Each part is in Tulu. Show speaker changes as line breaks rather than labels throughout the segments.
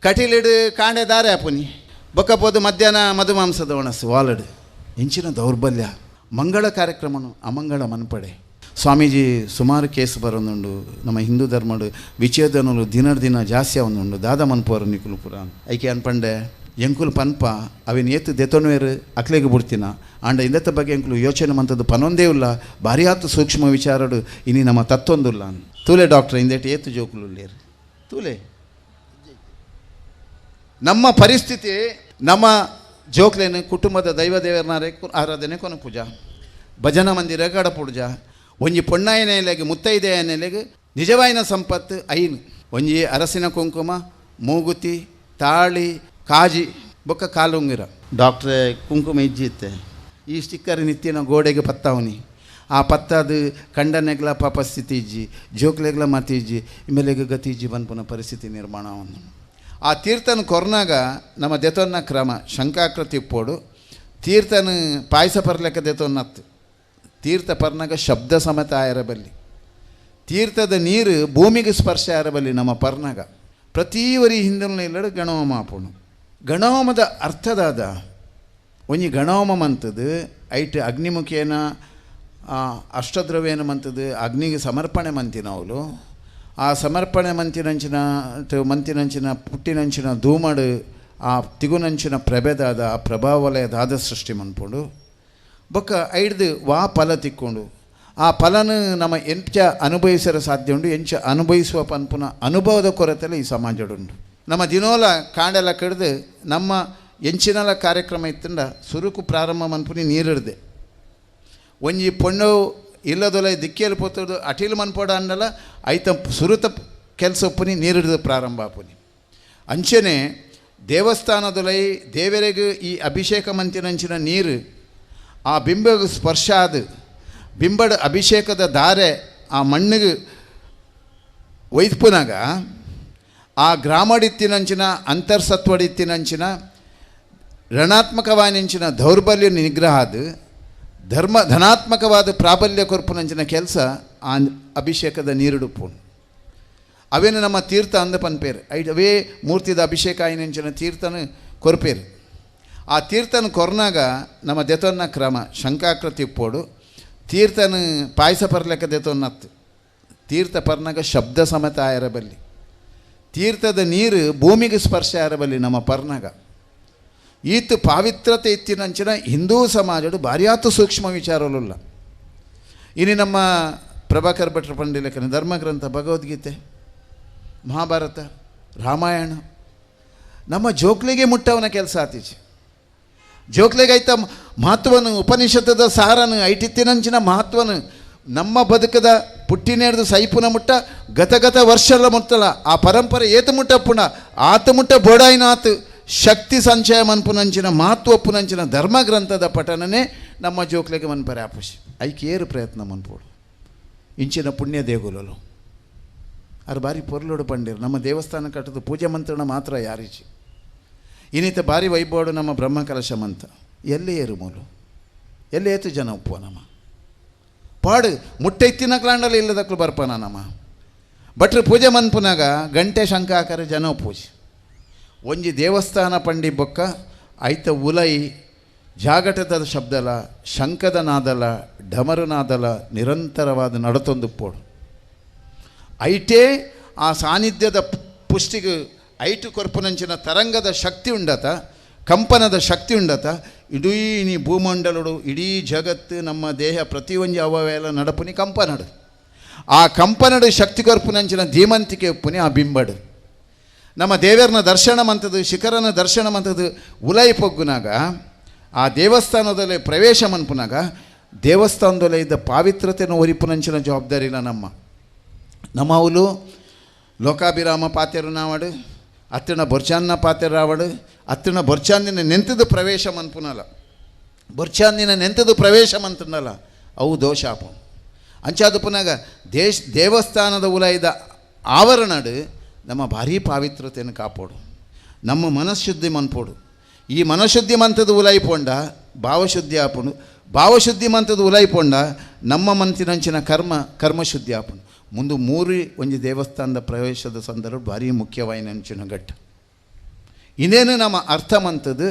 ಕಟೀಲಿಡು ಕಾಂಡೆ ದಾರೆ ಆಪುನಿ ಬೊಕ್ಕಪೋದು ಮಧ್ಯಾಹ್ನ ಮಧುಮಾಂಸದ ಒಣಸು ವಾಲಡು ಇಂಚಿನ ದೌರ್ಬಲ್ಯ ಮಂಗಳ ಕಾರ್ಯಕ್ರಮನು ಅಮಂಗಳ ಮನ್ಪಡೆ. ಸ್ವಾಮೀಜಿ ಸುಮಾರು ಕೇಸ್ ಬರೋದುಂಡು ನಮ್ಮ ಹಿಂದೂ ಧರ್ಮಡು ವಿಚ್ಛೇದನಲು ದಿನ ದಿನ ಜಾಸ್ತಿ ಅವನುಂಡು ದಾದ ಮನ್ಪುವರು ನಿಕುಲು ಪುರ ಐಕೆ ಅನ್ಪಂಡೆ ಎಂಕುಲು ಪನ್ಪ ಅವಿನ ಏತು ದೆತೊನುವೇರು ಅಕ್ಲೆಗೆ ಬಿಡ್ತೀನ ಆಂಡ ಇಂದತ್ತ ಬಗ್ಗೆ ಎಂಕುಲು ಯೋಚನೆ ಮಂತದ್ದು ಪನೊಂದೇ ಇಲ್ಲ ಭಾರಿ ಆತು ಸೂಕ್ಷ್ಮ ವಿಚಾರಡು ಇನಿ ನಮ್ಮ ತತ್ತೊಂದುಲ್ಲ. ತೂಲೆ ಡಾಕ್ಟ್ರ್ ಇಂದೇಟು ಏತು ಜೋಕುಲು ಲೇರು ತೂಲೆ ನಮ್ಮ ಪರಿಸ್ಥಿತಿ ನಮ್ಮ ಜೋಕ್ಲೇನು ಕುಟುಂಬದ ದೈವ ದೇವರನಾರೆ ಆರಾಧನೆ ಕೊನ ಪೂಜಾ ಭಜನಾ ಮಂದಿರ ಗಡಪುಡ್ಜ ಒಂಜಿ ಪೊಣ್ಣಾಯನೆಲೆಗೆ ಮುತ್ತೈದೆಯನೆಲೆಗೆ ನಿಜವಾಯಿನ ಸಂಪತ್ತು ಐನು ಒಂಜಿ ಅರಸಿನ ಕುಂಕುಮ ಮೂಗುತಿ ತಾಳಿ ಕಾಜಿ ಬೊಕ್ಕ ಕಾಲುಂಗಿರ. ಡಾಕ್ಟ್ರೇ ಕುಂಕುಮ ಇಜ್ಜಿತ್ತೆ ಈ ಸ್ಟಿಕ್ಕರ್ ನಿತ್ತಿನ ಗೋಡೆಗೆ ಪತ್ತಾವನಿ ಆ ಪತ್ತಾದು ಕಂಡನೆಗ್ಲ ಪಾಪ ಸ್ಥಿತಿ ಇಜ್ಜಿ ಜೋಕ್ಲೆಗ್ಲ ಮತಿ ಇಜ್ಜಿ ಇಮೇಲೆಗೆ ಗತಿ ಇಜ್ಜಿ ಬನ್ಪುನ ಪರಿಸ್ಥಿತಿ ನಿರ್ಮಾಣವನ್ನು. ಆ ತೀರ್ಥನ ಕೊರ್ನಾಗ ನಮ್ಮ ದೆತೊನ್ನ ಕ್ರಮ ಶಂಕಾಕೃತಿ ಪೋಡು ತೀರ್ಥನ ಪಾಯಸ ಪರ್ಲೆಕ್ಕ ದೆತೊನ್ನತ್ತು ತೀರ್ಥ ಪರ್ನಾಗ ಶಬ್ದ ಸಮೇತ ಆಯರಬಲ್ಲಿ ತೀರ್ಥದ ನೀರು ಭೂಮಿಗೆ ಸ್ಪರ್ಶ ಆಯರಬಲ್ಲಿ ನಮ್ಮ ಪರ್ನಾಗ ಪ್ರತಿವರಿ ಹಿಂದಿನ ಇಲ್ಲಡು ಗಣೋಮ ಆಪುಣು. ಗಣೋಮದ ಅರ್ಥದಾದ ಒಂಜಿ ಗಣೋಮ ಮಂತದ್ದು ಐಟ್ ಅಗ್ನಿಮುಖೇನ ಅಷ್ಟದ್ರವ್ಯನ ಮಂತದ್ದು ಅಗ್ನಿಗೆ ಸಮರ್ಪಣೆ ಮಂತಿನವಳು ಆ ಸಮರ್ಪಣೆ ಮಂತಿನಂಚಿನ ಮಂತಿನಂಚಿನ ಪುಟ್ಟಿನಂಚಿನ ಧೂಮಡು ಆ ತಿಗುನಂಚಿನ ಪ್ರಭೆದಾದ ಆ ಪ್ರಭಾವಲಯದಾದ ಸೃಷ್ಟಿ ಮನ್ಪುಂಡು ಬೊಕ್ಕ ಐಡ್ದು ವಾ ಫಲ ತಿಕ್ಕೊಂಡು ಆ ಫಲನ ನಮ್ಮ ಎಂಚ ಅನುಭವಿಸಲು ಸಾಧ್ಯ ಉಂಡು ಎಂಚ ಅನುಭವಿಸುವ ಪನ್ಪುನ ಅನುಭವದ ಕೊರತೆಲ್ಲ ಈ ಸಮಾಜಡುಂಡು. ನಮ್ಮ ದಿನೋಲ ಕಾಂಡೆಲ್ಲ ಕಡ್ದು ನಮ್ಮ ಎಂಚಿನಲ ಕಾರ್ಯಕ್ರಮ ಇತ್ತಂಡ ಸುರುಕು ಪ್ರಾರಂಭ ಮನ್ಪುನಿ ನೀರಿಡ್ದೆ ಒಂಜಿ ಪೊಣ್ಣು ಇಲ್ಲದೊಲ ದಿಕ್ಕಿಯಲ್ಲಿ ಪೋತದು ಅಟಿಲ್ ಮನ್ಪೋಡ ಅಂಡಲ ಐತ ಸುರುತ ಕೆಲಸ ಒಪ್ಪುನಿ ನೀರಿಡ್ದು ಪ್ರಾರಂಭ ಆಪುನಿ. ಅಂಚನೆ ದೇವಸ್ಥಾನದೊಲೈ ದೇವರಿಗೆ ಈ ಅಭಿಷೇಕ ಮಂತಿನಂಚಿನ ನೀರು ಆ ಬಿಂಬಗೆ ಸ್ಪರ್ಶ ಆದ ಬಿಂಬಡ ಅಭಿಷೇಕದ ಧಾರೆ ಆ ಮಣ್ಣಿಗೆ ಒಯ್ದುಪುನಾಗ ಆ ಗ್ರಾಮಡಿತ್ತಿನಂಚಿನ ಅಂತರ್ಸತ್ವಡಿತ್ತಿನಂಚಿನ ಋಣಾತ್ಮಕವಾನಿಂಚಿನ ದೌರ್ಬಲ್ಯ ನಿಗ್ರಹ ಅದು ಧರ್ಮ ಧನಾತ್ಮಕವಾದ ಪ್ರಾಬಲ್ಯ ಕೊರ್ಪುನಂಚಿನ ಕೆಲಸ ಆ ಅಭಿಷೇಕದ ನೀರುಡುಪು ಅವೇನು ನಮ್ಮ ತೀರ್ಥ ಅಂದ ಪನ್ಪೇರು ಅವೇ ಮೂರ್ತಿದ ಅಭಿಷೇಕ ಆಯಿನಂಚಿನ ತೀರ್ಥನ ಕೊರ್ಪೇರು. ಆ ತೀರ್ಥನ ಕೊರ್ನಾಗ ನಮ್ಮ ದೆತೊನ್ನ ಕ್ರಮ ಶಂಕಾಕೃತಿ ಪೋಡು ತೀರ್ಥನ ಪಾಯಸ ಪರ್ಲೆಕ್ಕ ದೆತೊನ್ನತ್ತು ತೀರ್ಥ ಪರ್ನಾಗ ಶಬ್ದ ಸಮೇತ ಆಯರಬಲ್ಲಿ ತೀರ್ಥದ ನೀರು ಭೂಮಿಗೆ ಸ್ಪರ್ಶ ಆಯರಬಲ್ಲಿ ನಮ್ಮ ಪರ್ನಾಗ ಈತ ಪಾವಿತ್ರತೆ ಇತ್ತಿನಂಚಿನ ಹಿಂದೂ ಸಮಾಜಡು ಭಾರ್ಯಾತು ಸೂಕ್ಷ್ಮ ವಿಚಾರಲುಲ್ಲ. ಇನ್ನು ನಮ್ಮ ಪ್ರಭಾಕರ್ ಭಟ್ರ ಪಂಡಿಲೇಖನ ಧರ್ಮಗ್ರಂಥ ಭಗವದ್ಗೀತೆ ಮಹಾಭಾರತ ರಾಮಾಯಣ ನಮ್ಮ ಜೋಕ್ಲಿಗೆ ಮುಟ್ಟವನ ಕೆಲಸ ಆತೀಚೆ ಜೋಕ್ಲಿಗೆ ಐತ ಮಹತ್ವನು ಉಪನಿಷತ್ತದ ಸಾರನು ಐಟಿತ್ತಿನಂಚಿನ ಮಹತ್ವನು ನಮ್ಮ ಬದುಕದ ಪುಟ್ಟಿನೇರ್ದು ಸೈಪುನ ಮುಟ್ಟ ಗತಗತ ವರ್ಷಲ ಮುಟ್ಟಲ ಆ ಪರಂಪರೆ ಏತು ಮುಟ್ಟಪ್ಪುಣ ಆತ ಮುಟ್ಟ ಬೋಡಾಯಿನಾತು ಶಕ್ತಿ ಸಂಚಯ ಮನ್ಪುನಂಚಿನ ಮಹತ್ವಪ್ಪುನಂಚಿನ ಧರ್ಮಗ್ರಂಥದ ಪಠನನೇ ನಮ್ಮ ಜೋಕ್ಲಿಗೆ ಮನ್ಪರೆ ಆಪುಷಿ ಐಕೇರು ಪ್ರಯತ್ನ ಮನ್ಪೋಡು ಇಂಚಿನ ಪುಣ್ಯ ದೇಗುಲಲು ಅರು ಬಾರಿ ಪೊರ್ಲೋಡು ಪಂಡಿರು ನಮ್ಮ ದೇವಸ್ಥಾನ ಕಟ್ಟೋದು ಪೂಜೆ ಮಂತ್ರಣ ಮಾತ್ರ ಯಾರೀಚಿ ಇನ್ನಿತ ಬಾರಿ ವೈಭವಡು ನಮ್ಮ ಬ್ರಹ್ಮಕಲಶ ಮಂತ ಎಲ್ಲೇ ಏರು ಮೂಲು ಎಲ್ಲೇ ಏತು ಜನ ಉಪ್ಪುವ ನಮ್ಮ ಪಾಡು ಮುಟ್ಟೆ ಇತ್ತಿನಕ್ಲಾಂಡಲ್ಲ ಇಲ್ಲದಕ್ಲು ಬರ್ಪನ ನಮ್ಮ ಭಟ್ರು ಪೂಜೆ ಮನ್ಪುನಾಗ ಗಂಟೆ ಶಂಖ ಹಾಕರೆ ಜನ ಪೂಜೆ ಒಂಜಿ ದೇವಸ್ಥಾನ ಪಂಡಿ ಬೊಕ್ಕ ಐತ ಉಲೈ ಜಾಗಟದ ಶಬ್ದಲ ಶಂಖದ ನಾದಲ ಡಮರುನಾದಲ ನಿರಂತರವಾದ ನಡತೊಂದು ಪೋಡು ಐಟೇ ಆ ಸಾನ್ನಿಧ್ಯದ ಪುಷ್ಟಿಗೆ ಐಟು ಕೊರ್ಪುನಂಚಿನ ತರಂಗದ ಶಕ್ತಿ ಉಂಡತ ಕಂಪನದ ಶಕ್ತಿ ಉಂಡತ ಇಡೀ ನೀ ಭೂಮಂಡಲಡು ಇಡೀ ಜಗತ್ತು ನಮ್ಮ ದೇಹ ಪ್ರತಿಯೊಂದು ಅವಯವ ನಡಪುನಿ ಕಂಪನಡು ಆ ಕಂಪನಡು ಶಕ್ತಿ ಕೊರ್ಪುನಂಚಿನ ಧೀಮಂತಿಕೆ ಉಪ್ಪುನಿ ಆ ಬಿಂಬಡು ನಮ್ಮ ದೇವರನ ದರ್ಶನ ಮಂತದ್ದು ಶಿಖರನ ದರ್ಶನ ಮಂತದ್ದು ಉಲೈ ಪೊಗ್ಗುನಾಗ ಆ ದೇವಸ್ಥಾನದಲ್ಲಿ ಪ್ರವೇಶ ಮನ್ಪುನಾಗ ದೇವಸ್ಥಾನದಲ್ಲೇ ಇದ್ದ ಪಾವಿತ್ರತೆಯನ್ನು ಒರಿಪುನಂಚಿನ ಜವಾಬ್ದಾರಿಲ್ಲ ನಮ್ಮ ನಮ್ಮ ಅವಲು ಲೋಕಾಭಿರಾಮ ಪಾತೆರು ನಾವಡು ಅತ್ತಿನ ಬೊರ್ಚಾನ್ನ ಪಾತೆರಾವಡು ಅತ್ತಿನ ಬೊರ್ಚಾಂದಿನ ನೆಂತದ್ದು ಪ್ರವೇಶ ಮನ್ಪುನಲ್ಲ ಬೊರ್ಚಾಂದಿನ ನೆಂತದ್ದು ಪ್ರವೇಶ ಮಂತನಲ್ಲ ಅವು ದೋಷಾಪ ಅಂಚಾದ ಪುನಾಗ ದೇವಸ್ಥಾನದ ಉಲೈದ ಆವರಣಡು ನಮ್ಮ ಭಾರೀ ಪಾವಿತ್ರತೆಯನ್ನು ಕಾಪಾಡು ನಮ್ಮ ಮನಃಶುದ್ಧಿ ಮನ್ಪೋಡು ಈ ಮನಃಶುದ್ಧಿ ಮಂತದ ಉಲೈಪೊಂಡ ಭಾವಶುದ್ಧಿ ಆಪುಂಡು ಭಾವಶುದ್ಧಿ ಮಂತದ ಉಲೈಪೊಂಡ ನಮ್ಮ ಮಂತಿನಂಚಿನ ಕರ್ಮಶುದ್ಧಿ ಆಪುಂಡು ಮುಂದೆ ಮೂರು ಒಂಜಿ ದೇವಸ್ಥಾನದ ಪ್ರವೇಶದ ಸಂದರ್ಭ ಭಾರಿ ಮುಖ್ಯವಾಯಿನಂಚಿನ ಘಟ್ಟ. ಇನ್ನೇನು ನಮ್ಮ ಅರ್ಥ ಮಂತದ್ದು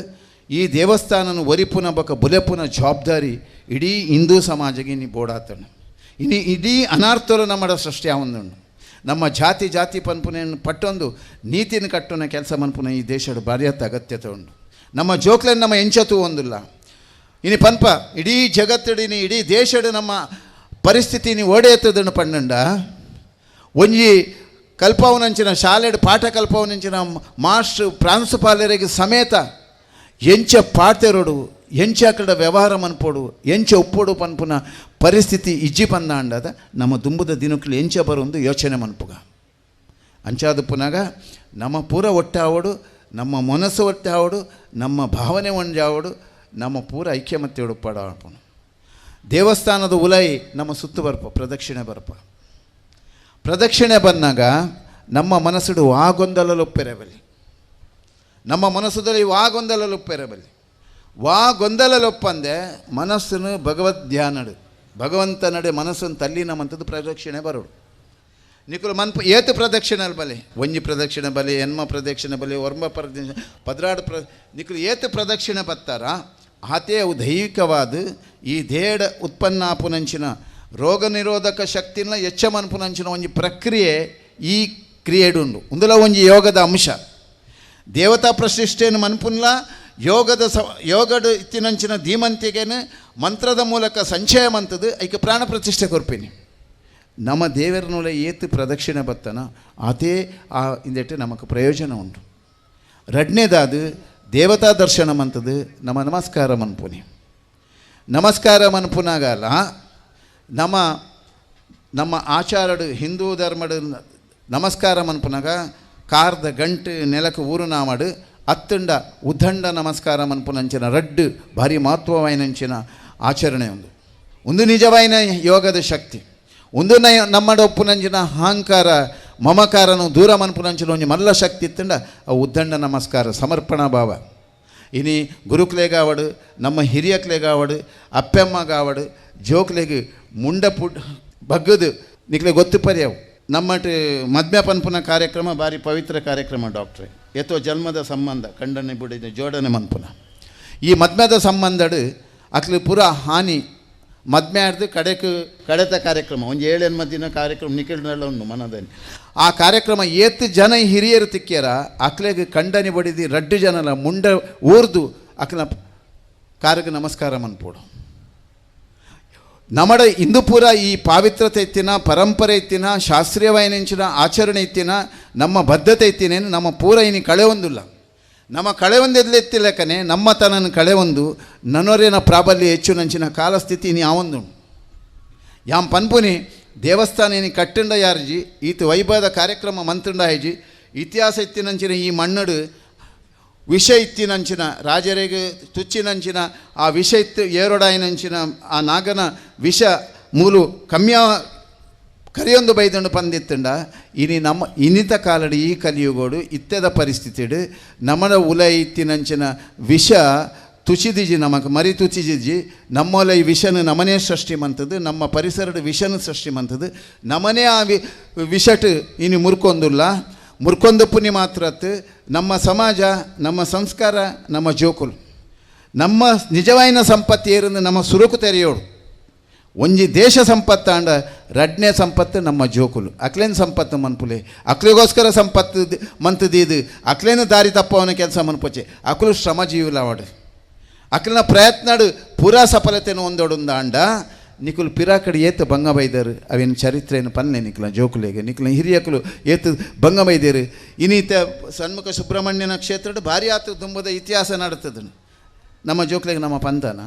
ಈ ದೇವಸ್ಥಾನನ ಒರಿಪುನ ಬಕ ಬುಲೆಪುನ ಜವಾಬ್ದಾರಿ ಇಡೀ ಹಿಂದೂ ಸಮಾಜಗೆ ನೀ ಬೋಡಾತಣ. ಇನಿ ಇಡೀ ಅನಾರ್ಥರು ನಮ್ಮಡ ಸೃಷ್ಟಿ ಆವೊಂದುಂಡು. ನಮ್ಮ ಜಾತಿ ಜಾತಿ ಪನ್ಪುನೆಯನ್ನು ಪಟ್ಟೊಂದು ನೀತಿನ ಕಟ್ಟುನ ಕೆಲಸ ಮನ್ಪುನ ಈ ದೇಶದ ಭಾರಿ ಅಗತ್ಯತೆ ಉಂಡು. ನಮ್ಮ ಜೋಕ್ಲೆನ್ ನಮ್ಮ ಎಂಚತು ಒಂದಿಲ್ಲ. ಇನಿ ಪನ್ಪ ಇಡೀ ಜಗತ್ತಿಡಿನಿ ಇಡೀ ದೇಶದ ನಮ್ಮ ಪರಿಸ್ಥಿತಿ ನೀ ಓಡೇತದನ್ನು ಪಣ್ಣಂಡ ಒಂಜಿ ಕಲ್ಪವನಂಚಿನ ಶಾಲೆಡ್ ಪಾಠ ಕಲ್ಪವನಂಚಿನ ಮಾಸ್ಟ್ರು ಪ್ರಾಂಶುಪಾಲರಿಗೆ ಸಮೇತ ಎಂಚ ಪಾತೆರೊಡು ಎಂಚ ಅಕಡ ವ್ಯವಹಾರ ಮನ್ಪೋಡು ಎಂಚ ಉಪ್ಪೋಡು ಪನ್ಪುನ ಪರಿಸ್ಥಿತಿ ಇಜ್ಜಿ ಪಂದಾಂಡದ ನಮ್ಮ ದುಂಬುದ ದಿನಕ್ಕಲು ಎಂಚ ಬರೊಂದು ಯೋಚನೆ ಮನ್ಪುಗ. ಅಂಚಾದ ಪುನಗ ನಮ್ಮ ಪೂರ ಒಟ್ಟಾವಡು, ನಮ್ಮ ಮನಸ್ಸು ಒಟ್ಟಾವಡು, ನಮ್ಮ ಭಾವನೆ ಒಂಜಾವಡು, ನಮ್ಮ ಪೂರ ಐಕ್ಯಮತ್ಯ ಉಡುಪಾಡಪುನು. ದೇವಸ್ಥಾನದ ಉಲೈ ನಮ್ಮ ಸುತ್ತು ಬರ್ಪ ಪ್ರದಕ್ಷಿಣೆ ಬರ್ಪ. ಪ್ರದಕ್ಷಿಣೆ ಬಂದಾಗ ನಮ್ಮ ಮನಸ್ಸುಡು ವಾ ಗೊಂದಲಲೊಪ್ಪೆರಬಲಿ, ನಮ್ಮ ಮನಸ್ಸುದಲ್ಲಿ ವಾ ಗೊಂದಲಲೊಪ್ಪೆರಬಲಿ. ವಾ ಗೊಂದಲಲೊಪ್ಪಂದೆ ಮನಸ್ಸನ್ನು ಭಗವದ್ ಧ್ಯಾನಡು ಭಗವಂತನಡೆ ಮನಸ್ಸನ್ನು ತಲ್ಲಿನ ಮಂತದ್ದು ಪ್ರದಕ್ಷಿಣೆ ಬರೋಡು. ನಿಕುಲು ಮನ್ಪ ಏತು ಪ್ರದಕ್ಷಿಣೆ ಬಲೆ, ಒಂಜಿ ಪ್ರದಕ್ಷಿಣೆ ಬಲೆ, ಎನ್ಮ ಪ್ರದಕ್ಷಿಣೆ ಬಲೆ, ಒರ್ಮ ಪ್ರದಕ್ಷಿಣೆ, ಪದ್ರಾಡು ಪ್ರ ನಿಕುಲು ಏತು ಪ್ರದಕ್ಷಿಣೆ ಬತ್ತಾರ ಆತೇ ಅವು ದೈವಿಕವಾದ ಈ ದೇಡ ಉತ್ಪನ್ನಾಪುನಂಚಿನ ರೋಗ ನಿರೋಧಕ ಶಕ್ತಿನ ಹೆಚ್ಚ ಮನ್ಪುನಂಚಿನ ಒಂಜಿ ಪ್ರಕ್ರಿಯೆ ಈ ಕ್ರಿಯೆಡುಂಡು. ಉಂದುಲ ಒಂಜಿ ಯೋಗದ ಅಂಶ. ದೇವತಾ ಪ್ರತಿಷ್ಠೆಯನ್ನು ಮನ್ಪುನ್ಲ ಯೋಗದ ಯೋಗಡು ಇತ್ತಿನಂಚಿನ ಧೀಮಂತಿಗೆನು ಮಂತ್ರದ ಮೂಲಕ ಸಂಚಯ ಮಂತದ್ದು ಐಕೆ ಪ್ರಾಣ ಪ್ರತಿಷ್ಠೆ ಕೊರ್ಪಿನಿ. ನಮ್ಮ ದೇವರನೊಳ ಏತು ಪ್ರದಕ್ಷಿಣೆ ಬತ್ತನ ಅದೇ ಆ ಇಂದೆಟ್ಟು ನಮಕ್ ಪ್ರಯೋಜನ ಉಂಟು. ರಡ್ನೇದಾದು ದೇವತಾ ದರ್ಶನ ಮಂತದ್ದು ನಮ್ಮ ನಮಸ್ಕಾರ ಮನ್ಪುನಿ. ನಮಸ್ಕಾರ ಮನ್ಪುನಾಗಲ್ಲ ನಮ್ಮ ನಮ್ಮ ಆಚಾರಡು ಹಿಂದೂ ಧರ್ಮಡು ನಮಸ್ಕಾರ ಮನ್ಪುನಾಗ ಕಾರ್ದ ಗಂಟು ನೆಲಕ್ಕೆ ಊರು ನಾಮಡು ಅತ್ತಂಡ ಉದ್ದಂಡ ನಮಸ್ಕಾರ ಮನ್ಪುನಂಚಿನ ರಡ್ಡು ಭಾರಿ ಮಹತ್ವವಾಯಿನಂಚಿನ ಆಚರಣೆ ಒಂದು. ಒಂದು ನಿಜವಾಯಿನ ಯೋಗದ ಶಕ್ತಿ. ಒಂದು ನಮ್ಮಡೊಪ್ಪುನಂಚಿನ ಅಹಂಕಾರ ಮಮಕಾರನು ದೂರ ಮನ್ಪುನಂಚಿನ ಒಂಜಿ ಮಲ್ಲ ಶಕ್ತಿ ಇತ್ತಂಡ ಆ ಉದ್ದಂಡ ನಮಸ್ಕಾರ ಸಮರ್ಪಣಾ ಭಾವ. ಇನಿ ಗುರುಕ್ಲೆಗಾವಡು ನಮ್ಮ ಹಿರಿಯಕ್ಲೆಗಾವಡು ಅಪ್ಪೆಮ್ಮಗಾವಡು ಜೋಕ್ಲೆಗ್ ಮುಂಡ ಪುಟ್ ಬಗ್ಗದು ನಿಕ್ಲೆ ಗೊತ್ತು ಪರ್ಯಾವು. ನಮ್ಮಟ್ ಮದ್ಮೆ ಪನ್ಪುನ ಕಾರ್ಯಕ್ರಮ ಭಾರಿ ಪವಿತ್ರ ಕಾರ್ಯಕ್ರಮ ಡಾಕ್ಟ್ರೆ. ಏತೋ ಜನ್ಮದ ಸಂಬಂಧ ಖಂಡನೆ ಬುಡಿದ ಜೋಡಣೆ ಮನ್ಪುನ ಈ ಮದ್ಮೆದ ಸಂಬಂಧಡು ಅಕ್ಲು ಪೂರ ಹಾನಿ ಮದ್ಮೆ ಆಡ್ದು ಕಡೆಕು ಕಡೆತ ಕಾರ್ಯಕ್ರಮ ಒಂದು ಏಳೆನ್ಮ ದಿನ ಕಾರ್ಯಕ್ರಮ ನಿಖಿಲ್ನೆಲ್ಲ ಉಂಡು ಮನದಲ್ಲಿ. ಆ ಕಾರ್ಯಕ್ರಮ ಏತ್ ಜನ ಹಿರಿಯರು ತಿಕ್ಕ್ಯಾರ ಅಕ್ಲೆಗ್ ಖಂಡನೆ ಬಡಿದು ರಡ್ಡು ಜನಲ ಮುಂಡ ಊರ್ದು ಅಕ್ಲ ಕಾರ್ಯಕ್ಕೆ ನಮಸ್ಕಾರ ಮನ್ಪೋಡು. ನಮಡ ಇಂದು ಪೂರ ಈ ಪಾವಿತ್ರತೆ ಇತ್ತಿನ ಪರಂಪರೆ ಇತ್ತಿನ ಶಾಸ್ತ್ರೀಯವಾಯಿನಂಚಿನ ಆಚರಣೆ ಇತ್ತಿನ ನಮ್ಮ ಬದ್ಧತೆ ಇತ್ತಿನೇನು ನಮ್ಮ ಪೂರ ಇನಿ ಕಳೆ ಒಂದಿಲ್ಲ. ನಮ್ಮ ಕಳೆ ಒಂದೆದ್ಲೆ ಎತ್ತಿಲ್ಲಕನೆ ನಮ್ಮ ತನನ ಕಳೆ ಒಂದು ನನೊರೇನ ಪ್ರಾಬಲ್ಯ ಹೆಚ್ಚು ನಂಚಿನ ಕಾಲಸ್ಥಿತಿ ಇನಿ ಆವೊಂದು. ಯಾಮ್ ಪನ್ಪುನಿ ದೇವಸ್ಥಾನ ಇನಿ ಕಟ್ಟಂಡ ಯಾರ್ಜಿ ಈತ ವೈಭವದ ಕಾರ್ಯಕ್ರಮ ಮಂತ್ರಂಡ ಆಯ್ಜಿ ಇತಿಹಾಸ ಇತ್ತಿನಂಚಿನ ಈ ಮಣ್ಣಡು ವಿಷ ಇತ್ತಿನಂಚಿನ ರಾಜರಿಗೆ ತುಚ್ಚಿನಂಚಿನ ಆ ವಿಷ ಇತ್ತು ಏರೋಡಾಯಿನಂಚಿನ ಆ ನಾಗನ ವಿಷ ಮೂಲು ಕಮ್ಯ ಕರಿಯೊಂದು ಬೈದಂಡು ಪಂದಿತ್ತಂಡ ಇನಿ ನಮ್ಮ ಇನ್ನಿತ ಕಾಲಡಿ ಈ ಕಲಿಯುಗೋಡು ಇತ್ತೆದ ಪರಿಸ್ಥಿತಿಡು ನಮ್ಮನ ಉಲ ಇತ್ತಿನಂಚಿನ ವಿಷ ತುಚಿದಿಜಿ ನಮಕ್ ಮರಿ ತುಚಿದಿಜಿ ನಮ್ಮೊಲ ಈ ವಿಷನ ನಮನೇ ಸೃಷ್ಟಿ ಮಂತದ್ದು ನಮ್ಮ ಪರಿಸರದ ವಿಷನ ಸೃಷ್ಟಿ ಮಂತದ್ದು ನಮನೇ ಆ ವಿಷಟ್ ಇನಿ ಮುರ್ಕೊಂದುಲ್ಲ. ಮುರ್ಕೊಂದು ಪುಣ್ಯ ಮಾತ್ರತ್ತು ನಮ್ಮ ಸಮಾಜ ನಮ್ಮ ಸಂಸ್ಕಾರ ನಮ್ಮ ಜೋಕುಲು ನಮ್ಮ ನಿಜವಾಯಿನ ಸಂಪತ್ತು ಏರಿಂದ ನಮ್ಮ ಸುರುಕು ತೆರೆಯೋಡು. ಒಂಜಿ ದೇಶ ಸಂಪತ್ತಾಂಡ ರಡ್ನೇ ಸಂಪತ್ತು ನಮ್ಮ ಜೋಕುಲು ಅಕ್ಲೇನು ಸಂಪತ್ತು ಮನ್ಪುಲೆ ಅಕ್ಲಿಗೋಸ್ಕರ ಸಂಪತ್ತು ಮಂತದೀದು ಅಕ್ಲೇನು ದಾರಿ ತಪ್ಪವನ ಕೆಲಸ ಮನ್ಪೊಚೆ ಅಕ್ಲು ಶ್ರಮಜೀವಿಲಾವಡು ಅಕ್ಲಿನ ಪ್ರಯತ್ನಡು ಪೂರಾ ಸಫಲತೆಯನ್ನು ಒಂದೊಡುಂದಾಂಡ ನಿಕುಲು ಪಿರಾಕಡಿ ಏತು ಭಂಗ ಬೈದರು ಅವೇನು ಚರಿತ್ರೆಯನ್ನು ಪನ್ನೆ ನಿಕ್ಲ ಜೋಕುಲೆಗೆ ನಿಕ್ಲ ಹಿರಿಯಕುಲು ಏತು ಭಂಗ ಬೈದೇರು. ಇನ್ನೀತ ಸಣ್ಮುಖ ಸುಬ್ರಹ್ಮಣ್ಯನ ಕ್ಷೇತ್ರದ ಭಾರಿ ಆತು ತುಂಬದ ಇತಿಹಾಸ ನಡತದ ನಮ್ಮ ಜೋಕುಲೆಗೆ ನಮ್ಮ ಪಂತನ.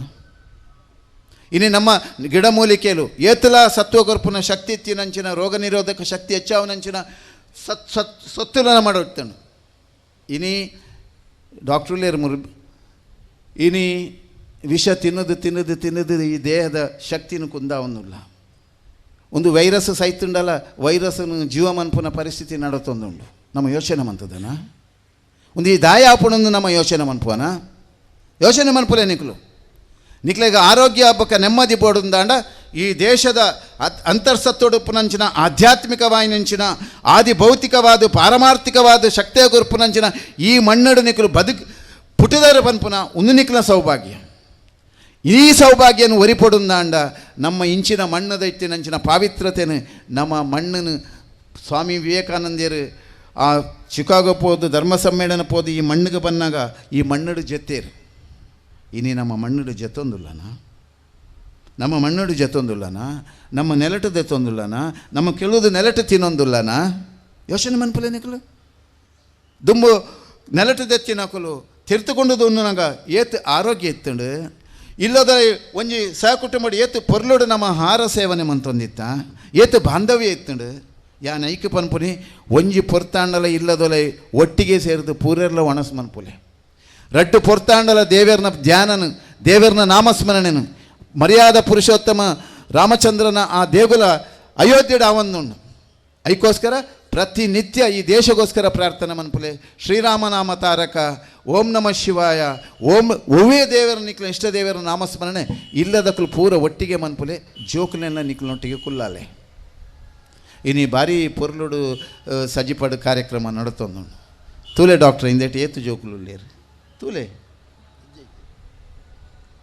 ಇನ್ನು ನಮ್ಮ ಗಿಡಮೂಲಿಕೆಲು ಏತುಲ ಸತ್ವಗೊರ್ಪುನ ಶಕ್ತಿ ಇತ್ತಿನಂಚಿನ ರೋಗ ನಿರೋಧಕ ಶಕ್ತಿ ಹೆಚ್ಚಾವನಂಚಿನ ಸತ್ ಸತ್ ಸೊತ್ತುಲನ ಮಾಡೋಗ್ತಾನೆ. ಇನಿ ಡಾಕ್ಟ್ರುಲೇರು ಮುರು ಇನಿ ವಿಷ ತಿನ್ನದು ತಿನ್ನದು ತಿನ್ನದು ಈ ದೇಹದ ಶಕ್ತಿನೂ ಕುಂದಾವನ್ನುಲ್ಲ. ಒಂದು ವೈರಸ್ ಸೈತುಂಡಲ್ಲ ವೈರಸ್ನು ಜೀವಮನ್ಪುನ ಪರಿಸ್ಥಿತಿ ನಡತೊಂದುಂಡು ನಮ್ಮ ಯೋಚನೆ ಮಂತದನ. ಒಂದು ಈ ದಾಯ ಆಪುಣಂದು ನಮ್ಮ ಯೋಚನೆ ಮನ್ಪುವನ ಯೋಚನೆ ಮನ್ಪುಲೆ ನಿಕ್ಲು ನಿಕ್ಲೆಗ ಆರೋಗ್ಯ ಹಬ್ಬಕ್ಕೆ ನೆಮ್ಮದಿ ಬೋಡುಂದಾಂಡ ಈ ದೇಶದ ಅಂತರ್ಸತ್ತೊಡುಪುನಂಚಿನ ಆಧ್ಯಾತ್ಮಿಕವಾಯಿನಂಚಿನ ಆದಿ ಭೌತಿಕವಾದ ಪಾರಮಾರ್ಥಿಕವಾದ ಶಕ್ತಿಯ ಗುರುಪುನಂಚಿನ ಈ ಮಣ್ಣಡು ನಿಕಲು ಬದುಕು ಪುಟಿದರ ಪನ್ಪುನ ಒಂದು ನಿಕ್ಲ ಸೌಭಾಗ್ಯ. ಈ ಸೌಭಾಗ್ಯನು ಒರಿಪೊಡುಂದಾಂಡ ನಮ್ಮ ಇಂಚಿನ ಮಣ್ಣದ ಇತ್ತಿನಂಚಿನ ಪಾವಿತ್ರತೆನು ನಮ್ಮ ಮಣ್ಣನ್ನು ಸ್ವಾಮಿ ವಿವೇಕಾನಂದಿಯರು ಆ ಚಿಕಾಗೋ ಪೋದು ಧರ್ಮ ಸಮ್ಮೇಳನ ಪೋದು ಈ ಮಣ್ಣಿಗೆ ಬಂದಾಗ ಈ ಮಣ್ಣಡು ಜೊತ್ತೇರು. ಇನಿ ನಮ್ಮ ಮಣ್ಣಡು ಜೊತ್ತೊಂದುಲ್ಲನ, ನಮ್ಮ ಮಣ್ಣಡು ಜೊತ್ತೊಂದುಲ್ಲನ, ನಮ್ಮ ನೆಲಟು ದೆತ್ತೊಂದುಲ್ಲನ, ನಮ್ಮ ಕೆಲವುದು ನೆಲಟು ತಿನ್ನೊಂದುಲ್ಲನ. ಯೋಚನೆ ಮನ್ಪುಲೆ ನಿಕಲು ದುಂಬು ನೆಲಟು ದೆತ್ತಿನಕಲು ತಿರ್ತುಕೊಂಡು ಉಣ್ಣುನಾಗ ಏತು ಆರೋಗ್ಯ ಇತ್ತಂಡು. ಇಲ್ಲದ ಒಂಜಿ ಸಹಕುಟುಂಬಡು ಏತು ಪೊರ್ಲುಡು ನಮ್ಮ ಆಹಾರ ಸೇವನೆ ಮಂತೊಂದಿತ್ತ, ಏತು ಬಾಂಧವ್ಯ ಇತ್ತಂಡು. ಯಾನ್ ಐಕ್ ಪನ್ಪುನಿ ಒಂಜಿ ಪೊರ್ತಾಂಡಲ ಇಲ್ಲದೊಲೆ ಒಟ್ಟಿಗೆ ಸೇರಿದು ಪೂರೆರ್ಲ ಒಣಸ್ ಮನ್ಪುಲೆ. ರಡ್ಡು ಪೊರ್ತಾಂಡಲ ದೇವೆರ್ನ ಧ್ಯಾನನು ದೇವೆರ್ನ ನಾಮಸ್ಮರಣೆನು ಮರ್ಯಾದ ಪುರುಷೋತ್ತಮ ರಾಮಚಂದ್ರನ ಆ ದೇಗುಲ ಅಯೋಧ್ಯೆಡು ಆವೊಂದುಂಡು. ಐಕೋಸ್ಕರ ಪ್ರತಿನಿತ್ಯ ಈ ದೇಶಗೋಸ್ಕರ ಪ್ರಾರ್ಥನೆ ಮನ್ಪುಲೆ. ಶ್ರೀರಾಮನಾಮ ತಾರಕ ಓಂ ನಮಃ ಶಿವಾಯ ಓಂ ಒವ್ವೇ ದೇವರ ನಿಕ್ಲ ಇಷ್ಟ ದೇವರ ನಾಮಸ್ಮರಣೆ ಇಲ್ಲದಕ್ಕಲು ಪೂರ ಒಟ್ಟಿಗೆ ಮನ್ಪುಲೆ. ಜೋಕುಲೆಲ್ಲ ನಿಕ್ಲನೊಟ್ಟಿಗೆ ಕುಲ್ಲಾಲೆ. ಇನಿ ಭಾರಿ ಪೊರ್ಲುಡು ಸಜಿಪಡು ಕಾರ್ಯಕ್ರಮ ನಡತೊಂದು. ತೂಲೆ ಡಾಕ್ಟ್ರ್ ಇಂದೇಟ್ ಏತು ಜೋಕುಲು ಲೇರು ತೂಲೆ.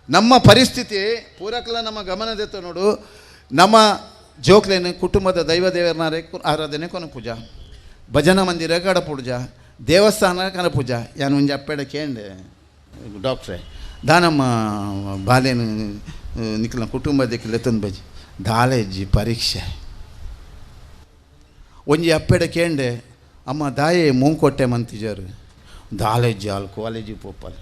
ನಮ್ಮ ಪರಿಸ್ಥಿತಿ ಪೂರಕಲ ನಮ್ಮ ಗಮನದೆತ್ತ ನೋಡು. ನಮ್ಮ ಜೋಕ್ಲೇನು ಕುಟುಂಬದ ದೈವ ದೇವರನಾರೆ ಆರಾಧನೆ ಕೊನ ಪೂಜಾ, ಭಜನಾ ಮಂದಿರ ಕಡ ಪೂಜಾ, ದೇವಸ್ಥಾನ ಕನ ಪೂಜಾ. ಯಾನು ಒಂಜಿ ಅಪ್ಪೆಡ ಕೇಂಡೆ ಡಾಕ್ಟ್ರೆ ದಾನಮ್ಮ ಬಾಲೇನು ನಿಕ್ಲ ಕುಟುಂಬ ದಿಕ್ಕಿಲ್ಲ ಬಜಿ ದಾಲೇಜಿ ಪರೀಕ್ಷೆ. ಒಂಜಿ ಅಪ್ಪೆಡ ಕೇಂಡೆ ಅಮ್ಮ ದಾಯೆ ಮೂಂಕೊಟ್ಟೆ ಮಂತಿಜಾರು ದಾಲೇಜಿ ಆಲ್ ಕಾಲೇಜಿಗೆ ಪೋಪಲ್.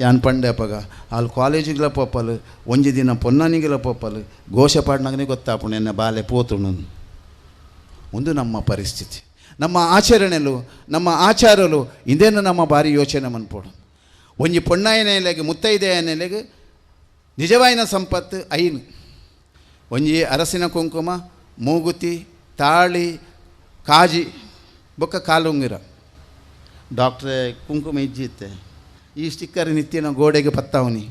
ಯಾನ್ ಪಂಡೆ ಅಪ್ಪಗ ಅಲ್ಲಿ ಕಾಲೇಜಿಗೆಲ್ಲ ಪೋಪಲ್, ಒಂಜಿ ದಿನ ಪೊನ್ನನಿಗೆಲ್ಲ ಪೋಪಲ್, ಘೋಷ ಪಾಡ್ನಾಗನೇ ಗೊತ್ತಾಪುಣೆ ಎನ್ನ ಬಾಲೆ ಪೋತುಣು. ಒಂದು ನಮ್ಮ ಪರಿಸ್ಥಿತಿ, ನಮ್ಮ ಆಚರಣೆಲು ನಮ್ಮ ಆಚಾರಲು ಇಂದೇನು ನಮ್ಮ ಭಾರಿ ಯೋಚನೆ ಮನ್ಪೋಡು. ಒಂಜಿ ಪೊಣ್ಣಾಯನೆಲೆಗೆ ಮುತ್ತೈದೆಯನೆಲೆಗೆ ನಿಜವಾಯಿನ ಸಂಪತ್ತು ಐನು. ಒಂಜಿ ಅರಸಿನ ಕುಂಕುಮ, ಮೂಗುತಿ, ತಾಳಿ, ಕಾಜಿ ಬೊಕ್ಕ ಕಾಲುಂಗಿರ. ಡಾಕ್ಟ್ರೇ ಕುಂಕುಮ ಇಜ್ಜಿತ್ತೆ ಈ ಸ್ಟಿಕ್ಕರ್ ನಿತ್ಯನ ಗೋಡೆಗೆ ಪತ್ತಾವನಿ.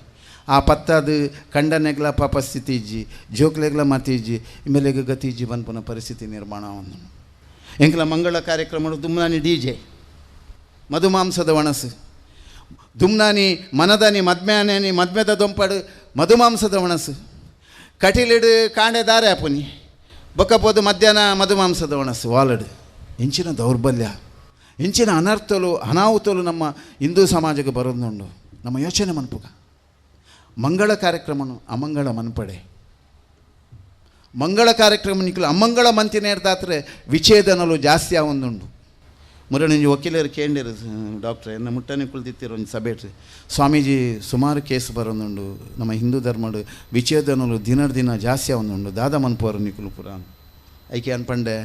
ಆ ಪತ್ತದು ಕಂಡನೆಗ್ಲ ಪಾಪ ಸ್ಥಿತಿ ಇಜ್ಜಿ, ಜೋಕ್ಲೆಗ್ಲ ಮತಿ ಇಜ್ಜಿ, ಇಮೇಲೆಗ್ ಗತಿ ಇಜ್ಜಿ ಬನ್ಪುನ ಪರಿಸ್ಥಿತಿ ನಿರ್ಮಾಣ ಒಂದು. ಎಂಕ್ಲ ಮಂಗಳ ಕಾರ್ಯಕ್ರಮ ದುಮ್ನಾನಿ ಡಿ ಜೆ ಮಧುಮಾಂಸದ ಒಣಸು, ದುಮ್ನಾನಿ ಮನದಾನಿ ಮದ್ಮ್ಯಾನಿ ಮದ್ಮೆದ ದೊಂಪಡು ಮಧುಮಾಂಸದ ಒಣಸು, ಕಟೀಲಿಡು ಕಾಂಡೆ ದಾರೆ ಅಪುನಿ ಬೊಕ್ಕಪೋದು ಮಧ್ಯಾಹ್ನ ಮಧುಮಾಂಸದ ಒಣಸು ವಾಲಡು. ಇಂಚಿನ ದೌರ್ಬಲ್ಯ, ಇಂಚಿನ ಅನರ್ಥಲು ಅನಾಹುತಲು ನಮ್ಮ ಹಿಂದೂ ಸಮಾಜಕ್ಕೆ ಬರೋದುಂಡು. ನಮ್ಮ ಯೋಚನೆ ಮನ್ಪುಗ ಮಂಗಳ ಕಾರ್ಯಕ್ರಮನು ಅಮಂಗಳ ಮನ್ಪಡೆ. ಮಂಗಳ ಕಾರ್ಯಕ್ರಮ ನಿಕ್ಲು ಅಮಂಗಳ ಮಂತಿನೇರ್ದಾತ್ರೆ ವಿಚ್ಛೇದನಲು ಜಾಸ್ತಿ ಆವೊಂದುಂಡು. ಮುರಣಿಂಜಿ ವಕೀಲರು ಕೇಂಡಿರು ಡಾಕ್ಟ್ರೆ ಎನ್ನ ಮುಟ್ಟನೆ ಕುಳಿತಿತ್ತಿರು ಒಂದು ಸಭೆಟ್ರಿ ಸ್ವಾಮೀಜಿ ಸುಮಾರು ಕೇಸ್ ಬರೋದುಂಡು ನಮ್ಮ ಹಿಂದೂ ಧರ್ಮಡು ವಿಚ್ಛೇದನಲು ದಿನ ದಿನ ಜಾಸ್ತಿ ಆವೊಂದುಂಡು ದಾದ ಮನ್ಪುವರು ನಿಕುಲು ಪುರ. ಐಕೆ ಅನ್ಪಂಡೆ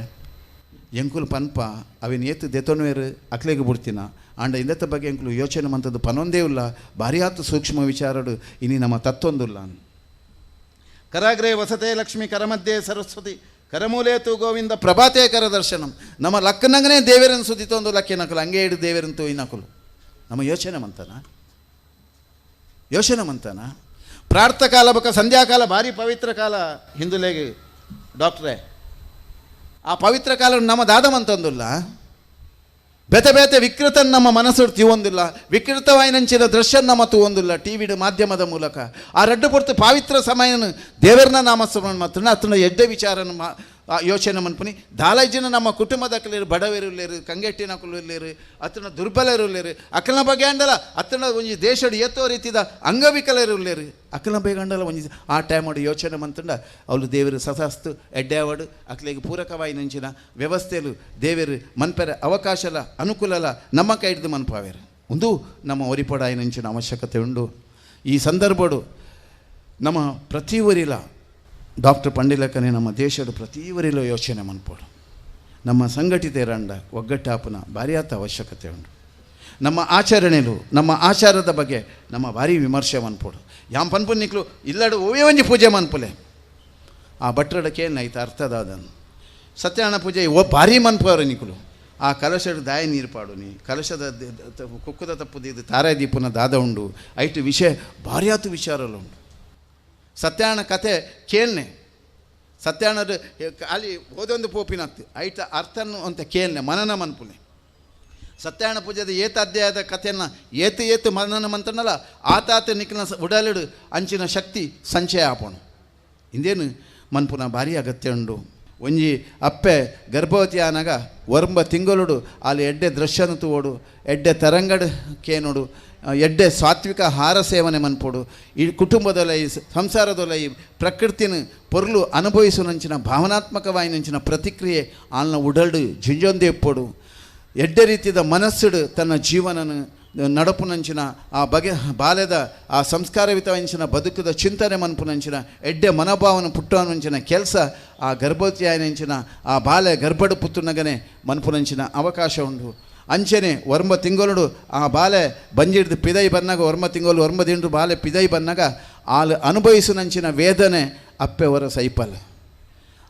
ಎಂಕುಲು ಪನ್ಪ ಅವಿನ ಏತು ದೆತೊನ್ವೇರು ಅಕ್ಲೆಗೆ ಬಿಡ್ತೀನ ಆಂಡ ಇಂದತ್ತ ಬಗ್ಗೆ ಎಂಕುಲು ಯೋಚನೆ ಮಂತದ್ದು ಪನೊಂದೇ ಇಲ್ಲ. ಭಾರಿ ಆತು ಸೂಕ್ಷ್ಮ ವಿಚಾರಡು ಇನಿ ನಮ್ಮ ತತ್ತೊಂದುಲ್ಲ. ಕರಾಗ್ರೆ ವಸತೆ ಲಕ್ಷ್ಮಿ ಕರಮಧ್ಯೆ ಸರಸ್ವತಿ ಕರಮೂಲೇತು ಗೋವಿಂದ ಪ್ರಭಾತೇ ಕರ ದರ್ಶನಂ. ನಮ್ಮ ಲಕ್ಕನಂಗನೇ ದೇವರನ್ನು ಸುದ್ದಿತೊಂದು ಲಕ್ಕಿನಕಲು ಹಂಗೆ ಹಿಡಿದು ದೇವರನ್ನು ತೋಯಿನಕಲು. ನಮ್ಮ ಯೋಚನೆ ಮಂತನ, ಯೋಚನೆ ಮಂತನ. ಪ್ರಾರ್ಥಕಾಲ ಬಕ ಸಂಧ್ಯಾಕಾಲ ಭಾರಿ ಪವಿತ್ರ ಕಾಲ ಹಿಂದುಲೆಗೆ ಡಾಕ್ಟ್ರೇ. ಆ ಪವಿತ್ರ ಕಾಲ ನಮ್ಮ ದಾದಮಂತಂದುಲ್ಲ. ಬೇತೆ ಬೇತೆ ವಿಕೃತ ನಮ್ಮ ಮನಸ್ಸು ತಿವೊಂದಿಲ್ಲ, ವಿಕೃತವಾಯಿನಂಚಿನ ದೃಶ್ಯ ನಮ್ಮ ತೂವೊಂದಿಲ್ಲ ಟಿ ವಿಡು ಮಾಧ್ಯಮದ ಮೂಲಕ. ಆ ರಡ್ಡು ಪೊರ್ತು ಪವಿತ್ರ ಸಮಯನ ದೇವರನ್ನ ನಾಮಸ್ಮರಣ ಮಾತ್ರ ಅತನ ಎಡ್ಡೆ ವಿಚಾರನ ಯೋಚನೆ ಮನ್ಪುನಿ. ದಾಲೈಜಿನ ನಮ್ಮ ಕುಟುಂಬದ ಬಡವರುಲ್ಲೇರು, ಕಂಗೆಟ್ಟಿನಕುಲು ಅತನ ದುರ್ಬಲರುಲ್ಲೇರು, ಅಕ್ಕನ ಬಗ್ಗೆ ಅಂಡಲ ಅತನ ಒಂಜಿ ದೇಶಡು ಏತೋ ರೀತಿದ ಅಂಗವಿಕಲರುಲ್ಲೇರು ಅಕ್ಕನ ಬಗ್ಗೆ ಅಂಡಲ ಒಂಜಿ ಆ ಟೈಮ್ ಯೋಚನೆ ಮಂತಂಡ ಅವಳು ದೇವರು ಸಸಾಸ್ತು ಎಡ್ಡೆವಡು ಅಕ್ಲೆಗೆ ಪೂರಕವಾಯಿ ನಂಚಿನ ವ್ಯವಸ್ಥೆಲು ದೇವರು ಮನ್ಪೆರ ಅವಕಾಶಲ ಅನುಕೂಲಲ ನಮ್ಮ ಕೈ ಹಿಡಿದು ಮನ್ಪಾವೇರು. ಒಂದು ನಮ್ಮ ಒರಿಪಡಾಯಿ ನಂಚಿನ ಅವಶ್ಯಕತೆ ಉಂಡು. ಈ ಸಂದರ್ಭಡು ನಮ್ಮ ಪ್ರತಿ ಊರಿಲ ಡಾಕ್ಟರ್ ಪಂಡಿಲಕ್ಕನೆ ನಮ್ಮ ದೇಶದ ಪ್ರತಿ ಊರಿಲ ಯೋಚನೆ ಮನ್ಪೋಡು. ನಮ್ಮ ಸಂಘಟಿತ ರಂಡ ಒಗ್ಗಟ್ಟಾಪನ ಭಾರಿಯಾತ ಅವಶ್ಯಕತೆ ಉಂಟು. ನಮ್ಮ ಆಚರಣೆಲು ನಮ್ಮ ಆಚಾರದ ಬಗ್ಗೆ ನಮ್ಮ ಭಾರಿ ವಿಮರ್ಶೆ ಮನ್ಪೋಡು. ಯಾಮ್ ಪನ್ಪು ನಿಕ್ಲು ಇಲ್ಲಡು ಓವೇ ಒಂಜಿ ಪೂಜೆ ಮನ್ಪುಲೆ ಆ ಭಟ್ರಡಕ್ಕೆ ಏನಾಯ್ತು ಅರ್ಥದಾದನು ಸತ್ಯನಾರಾಯಣ ಪೂಜೆ ಓ ಭಾರಿ ಮನ್ಪುವರು ನಿಕ್ಲು. ಆ ಕಲಶದ ದಾಯ ನೀರು ಪಾಡುನಿ ಕಲಶದ ಕುಕ್ಕುದ ತಪ್ಪುದಿದ್ದು ತಾರಾಯ ದೀಪನ ದಾದ ಉಂಡು ಐಟು ವಿಷಯ ಭಾರಿಯಾತು ವಿಚಾರಲು ಉಂಡು. ಸತ್ಯನಾರಾಯಣ ಕತೆ ಕೇಳ್ನೆ ಸತ್ಯಾನದ ಖಾಲಿ ಓದೊಂದು ಪೋಪಿನತ್ತು ಐಟ ಅರ್ಥನು ಅಂತ ಕೇಳನೆ ಮನನ ಮನ್ಪುನೆ. ಸತ್ಯಾನ ಪೂಜೆದ ಏತ ಅಧ್ಯಾಯದ ಕಥೆಯನ್ನು ಏತು ಏತು ಮನನ ಮಂತನಲ್ಲ ಆತಾತ ನಿಕ್ನ ಉಡಲಿಡು ಅಂಚಿನ ಶಕ್ತಿ ಸಂಚಯ ಆಪೋಣ. ಇಂದೇನು ಮನ್ಪುನ ಭಾರಿ ಅಗತ್ಯ ಉಂಡು. ಒಂಜಿ ಅಪ್ಪೆ ಗರ್ಭವತಿ ಆನಾಗ ಒರ್ಂಬ ತಿಂಗಳುಡು ಅಲ್ಲಿ ಎಡ್ಡೆ ದೃಶ್ಯನ ತೂವೋಡು, ಎಡ್ಡೆ ತರಂಗಡು ಕೇನೋಡು, ಎಡ್ಡೆ ಸಾತ್ವಿಕ ಆಹಾರ ಸೇವನೆ ಮನ್ಪೋಡು, ಈ ಕುಟುಂಬದೊಲೈ ಸಂಸಾರದೊಲೈ ಪ್ರಕೃತಿನ ಪೊರ್ಲು ಅನುಭವಿಸುವಂಚಿನ ಭಾವನಾತ್ಮಕವಾಯಿನಂಚಿನ ಪ್ರತಿಕ್ರಿಯೆ ಆಲ್ನ ಉಡಲ್ಡು ಜಿಂಜೊಂದೇ ಇಪ್ಪೋಡು. ಎಡ್ಡೆ ರೀತಿಯ ಮನಸ್ಸುಡು ತನ್ನ ಜೀವನನ ನಡಪುನಂಚಿನ ಆ ಬಗೆ ಬಾಲ್ಯದ ಆ ಸಂಸ್ಕಾರವಿತವಂಚಿನ ಬದುಕದ ಚಿಂತನೆ ಮನ್ಪುನಂಚಿನ ಎಡ್ಡೆ ಮನೋಭಾವನ ಪುಟ್ಟವನಂಚಿನ ಕೆಲಸ ಆ ಗರ್ಭವತಿಯಾಯನಂಚಿನ ಆ ಬಾಲ್ಯ ಗರ್ಭಡು ಪುತ್ತುನಗನೆ ಮನ್ಪುನಂಚಿನ ಅವಕಾಶ ಉಂಡು. ಅಂಚನೆ ಒರ್ಂಬ ತಿಂಗಳುಡು ಆ ಬಾಲೆ ಬಂಜಿಡ್ದು ಪಿದೈ ಬನ್ನಾಗ ಒರ್ಂಬ ತಿಂಗಳು ಒರ್ಂಬ ದಿಂಡು ಬಾಲೆ ಪಿದೈ ಬನ್ನಾಗ ಆಲು ಅನುಭವಿಸುನಂಚಿನ ವೇದನೆ ಅಪ್ಪೆ ಹೊರ ಸೈಪಲ್.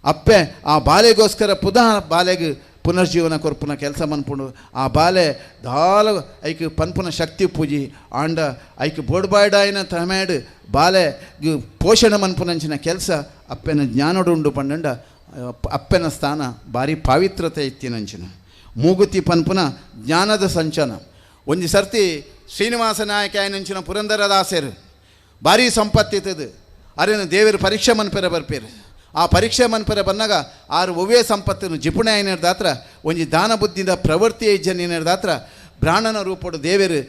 ಅಪ್ಪೆ ಆ ಬಾಲೆಗೋಸ್ಕರ ಪುನಃ ಬಾಲೆಗೆ ಪುನರ್ಜೀವನ ಕೊರ್ಪುನ ಕೆಲಸ ಮನ್ಪುಂಡು. ಆ ಬಾಲೆ ದಾಲ ಐಕ್ ಪನ್ಪುನ ಶಕ್ತಿ ಪೂಜಿ ಆಂಡ ಐಕ್ ಬೋಡ್ಬಾಯ್ಡಾಯಿನ ತಮೇಡು ಬಾಲೆ ಪೋಷಣೆ ಮನ್ಪುನಂಚಿನ ಕೆಲಸ ಅಪ್ಪೆನ ಜ್ಞಾನಡುಂಡು ಪಂಡಂಡ ಅಪ್ಪೆನ ಸ್ಥಾನ ಭಾರಿ ಪಾವಿತ್ರತೆ ಇತ್ತಿನಂಚಿನ ಮೂಗುತಿ ಪನ್ಪುನ ಜ್ಞಾನದ ಸಂಚನ. ಒಂಜಿ ಸರ್ತಿ ಶ್ರೀನಿವಾಸ ನಾಯಕ ಆಯನಂಚಿನ ಪುರಂದರದಾಸರು ಭಾರಿ ಸಂಪತ್ತಿತ್ತದು ಅರೇನು ದೇವರು ಪರೀಕ್ಷೆ ಮನ್ಪೆರ ಬರ್ಪೇರು. ಆ ಪರೀಕ್ಷೆ ಮನ್ಪೆರ ಬಂದಾಗ ಆರು ಒವ್ವೇ ಸಂಪತ್ತನ್ನು ಜಿಪುಣೆ ದಾತ್ರ ಒಂಜಿ ದಾನ ಬುದ್ಧಿದ ಪ್ರವೃತ್ತಿ ಇಜ್ಜನಿನ ದಾತ್ರ ಬ್ರಾಹ್ಮಣ ರೂಪಡು ದೇವರು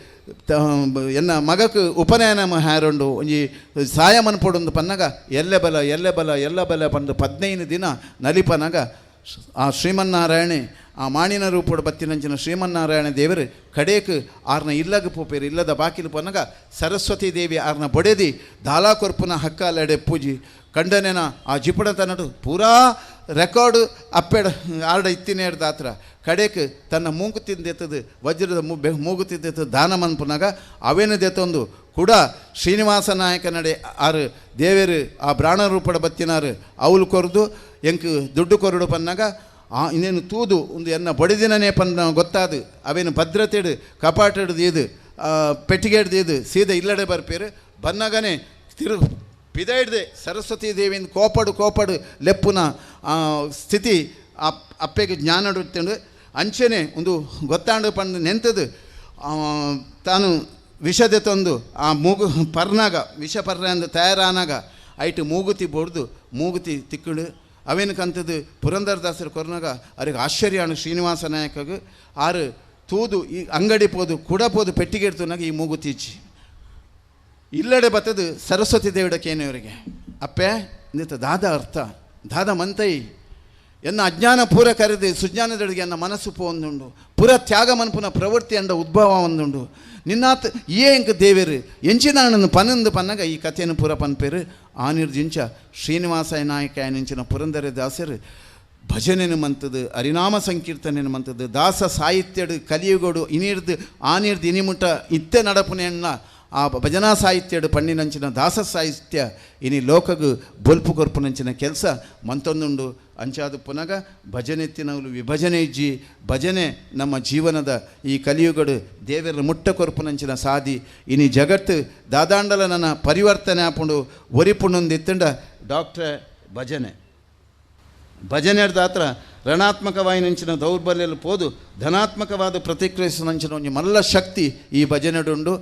ಎನ್ನ ಮಗಕ್ಕೆ ಉಪನಯನ ಹಾರುಂಡು ಒಂಜಿ ಸಾಯ ಮನ್ಪೊಡೊಂದು ಪನ್ನಾಗ ಎಲ್ಲೆ ಬಲ ಎಲ್ಲೆ ಬಲ ಎಲ್ಲ ಬಲ ಪಂದು 15 ದಿನ ನಲಿಪನಾಗ ಆ ಶ್ರೀಮನ್ನಾರಾಯಣೆ ಆ ಮಾಣಿನ ರೂಪಡು ಬತ್ತಿನಂಚಿನ ಶ್ರೀಮನ್ನಾರಾಯಣ ದೇವರು ಕಡೇಕ್ ಆರ್ನ ಇಲ್ಲಗ ಪೋಪೇರು ಇಲ್ಲದ ಬಾಕಿಲು ಪನ್ನಾಗ ಸರಸ್ವತಿ ದೇವಿ ಆರ್ನ ಬೊಡೆದಿ ದಾಲಾ ಕೊರ್ಪುನ ಹಕ್ಕಾಲೆಡೆ ಪೂಜಿ ಕಂಡನೇನ ಆ ಜಿಪುಣ ತನ್ನಡು ಪೂರಾ ರೆಕಾರ್ಡು ಅಪ್ಪೆಡ ಆರ್ಡ ಇತ್ತಿನೇಡ್ದ ದಾತ್ರ ಕಡೇಕ್ ತನ್ನ ಮೂಗು ತಿಂದೆತ್ತದು ವಜ್ರದ ಮೂಗು ತಿಂದೆತ್ತದು ದಾನ ಮನ್ಪುನಾಗ ಅವೇನು ದೆತ್ತೊಂದು ಕೂಡ ಶ್ರೀನಿವಾಸ ನಾಯಕ ನಡೆ ಆರು ದೇವೇರು ಆ ಬ್ರಾಹ್ಮಣ ರೂಪಡ ಬತ್ತಿನಾರು ಅವಳು ಕೊರ್ದು ಎಂಕ್ ದುಡ್ಡು ಕೊರಡು ಪನ್ನಾಗ ಆ ಇನ್ನೇನು ತೂದು ಒಂದು ಎನ್ನ ಬಡಿದಿನನೇ ಪನ್ನ ಗೊತ್ತಾದು ಅವೇನು ಭದ್ರತೆಡು ಕಪಾಟೆಡ್ದು ಇದು ಪೆಟ್ಟಿಗೆ ಇದು ಸೀದಾ ಇಲ್ಲಡೆ ಬರ್ಪೇರು ಬನ್ನಾಗನೇ ತಿರು ಪಿದ ಹಿಡ್ದೆ ಸರಸ್ವತಿ ದೇವಿನ ಕೋಪಡು ಕೋಪಡು ಲೆಪ್ಪುನ ಸ್ಥಿತಿ ಅಪ್ಪೆಗೆ ಜ್ಞಾನ ಅಂಚೆನೆ ಒಂದು ಗೊತ್ತಾಂಡು ಪಂಡು ನೆಂತದು ತಾನು ವಿಷದೆ ತಂದು ಆ ಮೂಗು ಪರ್ನಾಗ ವಿಷ ಪರ್ನ ಅಂದು ತಯಾರಾನಾಗ ಐಟು ಮೂಗುತಿ ಬೊಡ್ದು ಮೂಗುತಿ ತಿಕ್ಕಳು ಅವೇನು ಕಂತದ್ದು ಪುರಂದರದಾಸರು ಕೊರ್ನಾಗ ಅವ್ರಿಗೆ ಆಶ್ಚರ್ಯ ಶ್ರೀನಿವಾಸ ನಾಯಕಗೆ ಆರು ತೂದು ಈ ಅಂಗಡಿ ಪೋದು ಕುಡ ಪೋದು ಪೆಟ್ಟಿಗೆ ಇಡ್ತನಾಗ ಈ ಮೂಗುತಿ ಇಚ್ಚಿ ಇಲ್ಲಡೆ ಬತ್ತದು ಸರಸ್ವತಿ ದೇವಿಡಕ್ಕೇನವರಿಗೆ ಅಪ್ಪೆ ಇಂದಿತ ದಾದ ಅರ್ಥ ದಾದ ಮಂತೈ ಎನ್ನ ಅಜ್ಞಾನ ಪೂರ ಕರೆದು ಸುಜ್ಞಾನದೊಳಗೆ ಎನ್ನ ಮನಸ್ಸು ಪೋಂದುಂಡು ಪುರ ತ್ಯಾಗ ಮನ್ಪುನ ಪ್ರವೃತ್ತಿ ಅಂಡ ಉದ್ಭವ ಒಂದುಂಡು ನಿನ್ನಾತ್ ಏಂಕ ದೇವೇರು ಎಂಚಿನಾಣನ್ನು ಪನ್ನೊಂದು ಪನ್ನಗ ಈ ಕಥೆಯನ್ನು ಪೂರ ಪನ್ಪೇರು ಆನಿರ್ಜಿಂಚ ಶ್ರೀನಿವಾಸ ನಾಯಕ ನಿಂಚಿನ ಪುರಂದರ ದಾಸರು ಭಜನೆನು ಮಂತದ್ದು ಹರಿನಾಮ ಸಂಕೀರ್ತನೆನು ಮಂತದ್ದು ದಾಸ ಸಾಹಿತ್ಯಡು ಕಲಿಯುಗಡು ಇನಿರ್ದು ಆನಿರ್ದು ಇನಿಮುಟ ಇತ್ತೆ ನಡಪುನೆಯನ್ನ ಆ ಭಜನಾ ಸಾಹಿತ್ಯಡು ಪಣ್ಣಿನಂಚಿನ ದಾಸ ಸಾಹಿತ್ಯ ಇನಿ ಲೋಕಗು ಬೊಲ್ಪು ಕೊರ್ಪುನಂಚಿನ ಕೆಲಸ ಮಂತೊಂದುಂಡು. ಅಂಚಾದ ಪುನಗ ಭಜನೆ ತಿನ್ನಲು ವಿಭಜನೆ ಇಜ್ಜಿ ಭಜನೆ ನಮ್ಮ ಜೀವನದ ಈ ಕಲಿಯುಗಡು ದೇವರ ಮುಟ್ಟ ಕೊರ್ಪುನಂಚಿನ ಸಾದಿ ಇನಿ ಜಗತ್ತು ದಾದಾಂಡಲ ನನ್ನ ಪರಿವರ್ತನೆ ಆಪುಂಡು ಒರಿಪುಂಡೊಂದಿತ್ತಂಡ ಡಾಕ್ಟ್ರೆ ಭಜನೆ ಭಜನೆ ದಾತ್ರ ರಣಾತ್ಮಕವಾಯಿನಂಚಿನ ದೌರ್ಬಲ್ಯಲು ಪೋದು ಧನಾತ್ಮಕವಾದ ಪ್ರತಿಕ್ರಿಯಿಸಿನಂಚಿನ ಒಂಜಿ ಮಲ್ಲ ಶಕ್ತಿ ಈ ಭಜನೆಡುಂಡು.